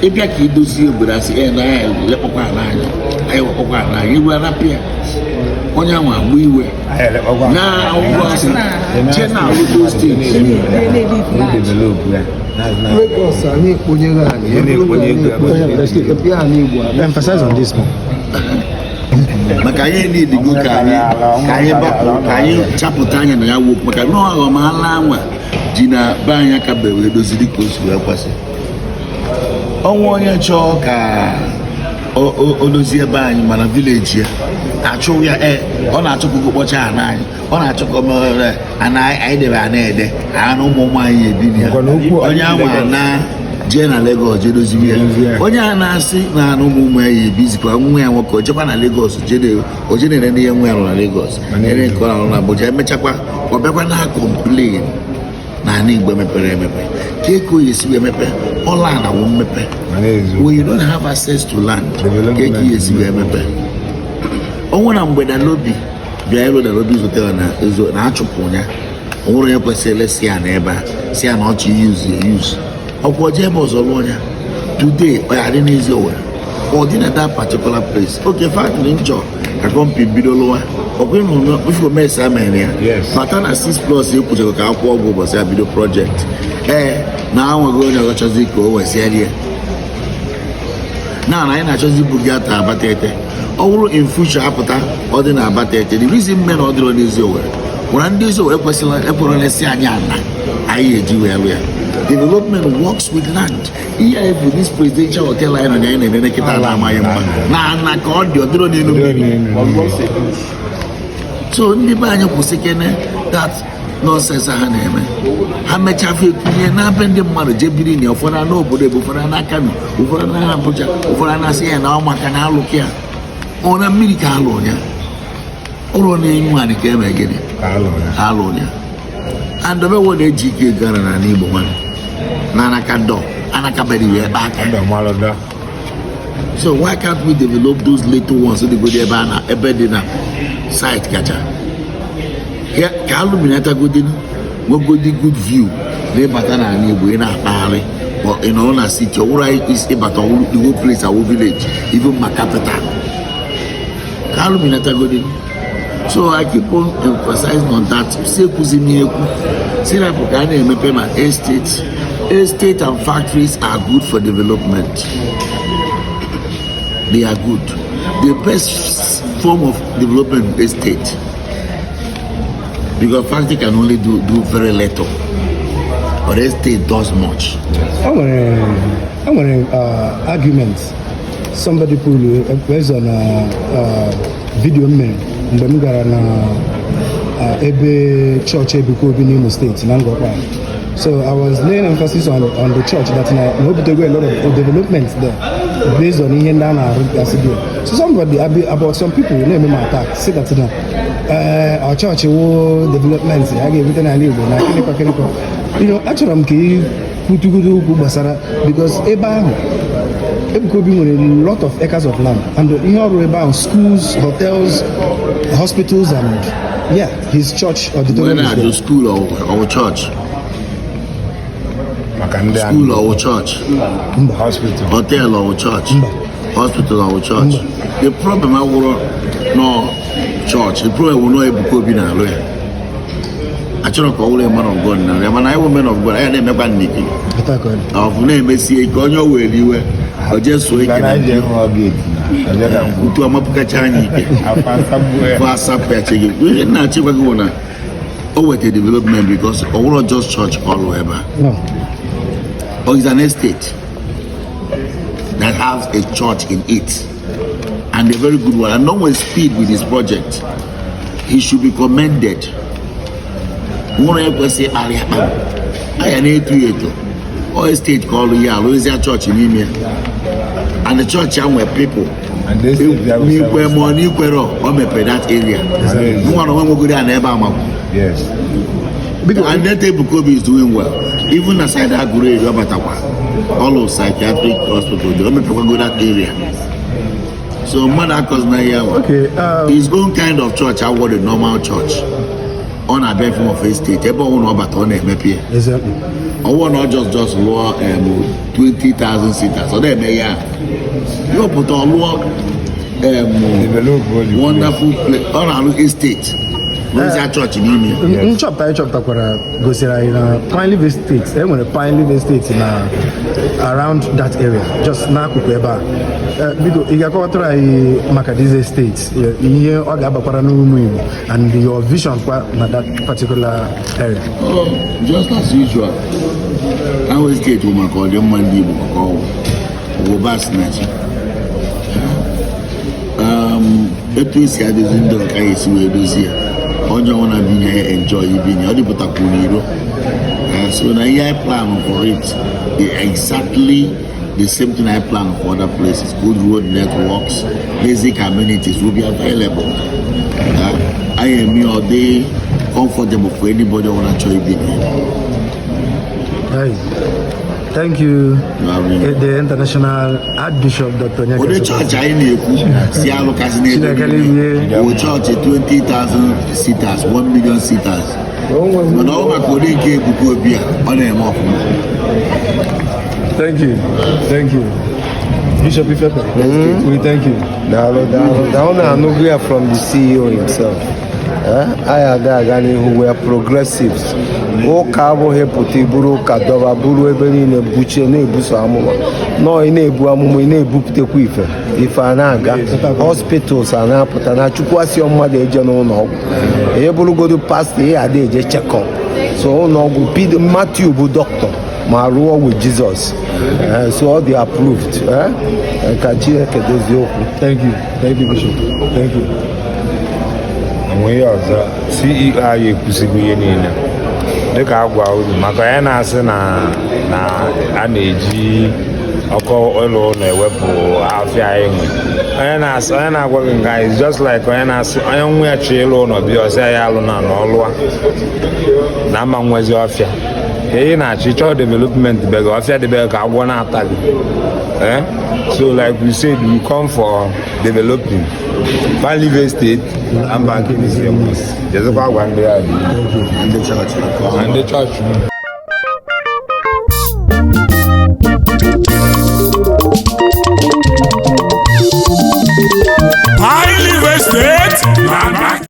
Ịbịa ka idozie obodo, asị e na anyị lekpọkwa ala anyị, anyị wekpọkwa ala anyị, iwe arapịa onye ahụ agba iwe na akwụkwọ asị jee na alụdo steeti. Lagos anyị ekponyere anyị ebe anyị Igbo anyị. Emphasize on this more. Maka anyị nidigo ka anyị bapụ, ka anyị chapụta anya na ya wokwu, maka na ọghọmala anwa ji na be anyị aka be wee doziri ka o si wee kwesị. Ọnwa onye chọọ ka o dozie ebe anyị, mana village ya achụ ya, e ọ na-achọpụgo kpọcha ana anyị, ọ na-achọkọ mere ana anyị debe ana ede ana ụmụ ụmụ anyị ebi na ya. Onye anwa na jee na Lagos jee doziwe ya. Onye a na-asị na ana ụmụ ụmụ ya ya ebizikwa, nwa ya nwoke o jekwa na Lagos jee o jee na-ere ihe nwa ya rụrụ na Lagos, ere nke ọ na-arụ na Abuja. Emechakwa ọ bịakwa na complain na ana Igbo mepere emepe ka eko ya esi wee mepe ọla ana wụ mmepe. When you don't have access to land, ka eko ya esi wee mepe ọnwụ? Na mgbe Dalobi bịa ịlụ Dalobi hotel na ezo na achụpụ ya, o nwere onye kwesịrị si ya na ebe a si ya na ọchị use ya use ọkwa ọjọọ ebe ọzọ lụọ ya. Today ọ ya dị n'ezi Owerri, ọ dị na that particular place. Okay, factory nchọ ka company bido lụwa, ọkwa ịnụ ifo mesa mere ya. Bata na 6 plus ekwuchego ka akwụ ọgwụ ụbọchị ya bido project ee na anweghị onye ọchọzi ka o wesịa ya na anyị na-achọzi ibu ata Abatete. Ọ bụrụ in future apụta ọ dị na Abatete, the reason mme na ọ dịrọ n'ezi Owerri nwere ndị ezi Owerri ekwesịrị ekwerela si anyị ana anyị eji wee lụ ya. Development works with land. Ihe anyị bụ this presidential hotel anyị nọ na anyị na-enene kịta na-amaghị mma na ana ka ọ dị, ọ dịrọ n'elu mmiri. So ndị be anyị kwụsị kene that nonsense ha na-eme. Ha mechaa afọ ekunye na be ndị mmadụ jee biri na ụfọdụ na obodo ebe, ụfọdụ na Kano, ụfọdụ na Abuja, ụfọdụ na-asị ya na ọ maka na alụkị ya ọ na mmiri ka alụ ya, ụlọ na-enyu anyị ka eme gịnị ka alụ ya. And omewo na-eji ike gara n'ala Igbo nwanne na anaka dọ anaka bere iwe ebe aka. So why can't we develop those little ones dị godi ebe a na ebe dị na site kacha ka alụminatagodi nwegodi good view na ịbata n'ala Igbo, ị na-akpagharị, ị nọrọ na city, ọ wụrụ anyị ịbata ọwụrụ the whole place awụ village, even ma capital ka alụminatagodi. So I keep on emphasizing on that. Si ekwuzi m ihe ekwu sirapụ ka a na-emepe ma estate. Estate and factories are good for development. They are good. The best form of development is estate, because factory can only do very little, but estate does much. O nwere argument somebody put based on video m mere mgbe m gara na ebe chọọchị Ebuka Obi n'Imo Steeti na Ngọkpa. So I was laying emphasis on the church that na o butego a lot of development there based on ihe ndị a na-arụgasị there. So somebody about some people na-eme m attack, say that na ọ chọọchị wụ development a ga-ebute n'ala Igbo na kịnịkọ kịnịkọ. Achọrọ m ka ị kwutugodo okwu gbasara, because ebe ahụ Ebuka Obi nwere a lot of acres of land and ihe ọrụ ebe ahụ, schools, hotels, hospitals and, yeah, his church Mgbe auditorium is na-ajụ there. School or church? Maka ndị School or church? Mba. Hospital. Hotel or church? Mba. Hospital or church? The problem awụrụ nọ church, the problem wụ nọ Ebuka Obi na-alụ ya. Achọrọ ka ọ wụrụ a man of God na ya, mana anyị wụ men of God, anyị na-emekwa nniki. Better ka ọ dị. Ọ na-emesie ike onye o were iwe o jee suo ike na Gana je hụ gate na ọjọọ ka mkpu. Ntu amapụkacha anyị ike. Afọ asagbuo ya. Fọ asapụ ya chege. Ihe nna achịkwa gị bụ na o weta development, because ọ wụrụ just church ka ọ lụrụ ebe a. No. Or it's an estate that has a church in it, and a very good one, and no one speed with his project. He should be commended. Nwụrụ ekwesị ịkparị akpa anya na-eto ya eto. Ọ estate ka ọrụ ya alụzie chọọchị n'ime ya, and the church ya nwere people. And the estate ya bụ N'ikwe ma ọ n'ikwere, o mepere that area. Nwa na onwe nwegoro ya na ebe amakwu. And that Ebuka Obi is doing well. Even aside that Aguleri, ọ batakwa all of psychiatric hospital dị, o mepekwago that area. So mmadụ akọzina ya wa. Okay, His own kind of church awụ the normal church. Ọ na-abịa form of estate, ebe ọ bụla ọ bata ọ na-emepe ya. Exactly. Ọwọ́ na ọ just lụọ 20,000 seaters, ọ na-eme ya yọpụta ọ lụọ Develop all the wonderful place. Ọ na-alụ estate, rụzia chọọchị n'ime ya. Nchọpụta anyị chọpụtakwara gosiri anyị na Pine Leaf Estate, e nwere Pine Leaf Estate na around that area, just n'akụkụ ebe a. Biko, ị ga-akọwatara anyị maka this estate, ihe ọ ga-abakwara n'ụmụ Igbo and your vision kwa na that particular area? Oh, just as usual, ahụ estate bụ maka ọdịmma ndị Igbo ka ọ wụ basnet. Etu esi adozi ndụ ka anyị esi wee dozie ya, onye ọbụla binye ya enjoy ibinye, ọ dịpụtakwu n'iro. So na ihe I plan for it is exactly the same thing I plan for other places. Good road networks, basic amenities will be available. Anyị eme ọ dị comfortable for anybody ọbụla chọrọ ibinye. Hey, thank you, You have been- the International Archbishop Dr. Onyeka. Ụdị chọọchị anyị na-ekwu si alụkasị n'ebe Chineke niile lie. bụ chọọchị 20,000 seaters, 1 million seaters, mana ọ maka ụdị nke Ebuka Obi a, ọ na-eme ọfụma. Thank you, thank you. Bishop Ifepe, we thank you. Daalụ, daalụ, daalụ. Na-anụgo ya from the CEO himself. Anyị aga aga n'ihu. We are progressives. Ụka abụghị pụta iburu ụka dọba buru ebe niile buchie na-ebuso amụma. Nọọ ị na-ebu amụma, ị na-ebupụtakwa ife ife a na-aga, hospitals a na-apụta na Chukwu asị mmadụ eje n'ụlọ ọgwụ. Ihe bụrụgodu pastọ, ihe ada eje check-up, so ụlọ ọgwụ bido. Matthew bụ dọkịta ma rụọ with Jesus. So ọ dị approved. Ka Chineke dozie okwu. Thank you, thank you, Bishop. Thank you. Enwe ihe ọzọ, CEO anyị ekwusigo ihe niile dịka agwa uru maka onye na-asị na a na-eji ọkụ ụlọ ụlọ ewepụ afịa anyị nwe. Onye na-asị, onye na-agwa gị nke anyị is just like onye na-asị onye nwa ya chọọ ịlụ ụlọ bịa, ọsị ya alụ na ọlụa na ama nwezi ọfịa ka ị na-achọ ịchọ development bega ọfịa dịbe ka agwọ na-ata gị. Eh? So like we said, we come for developing Pine Leaf Estate and banking is here. Jezekwa agwa ndị ya dị Ndị chọọchị. Ndị chọọchị.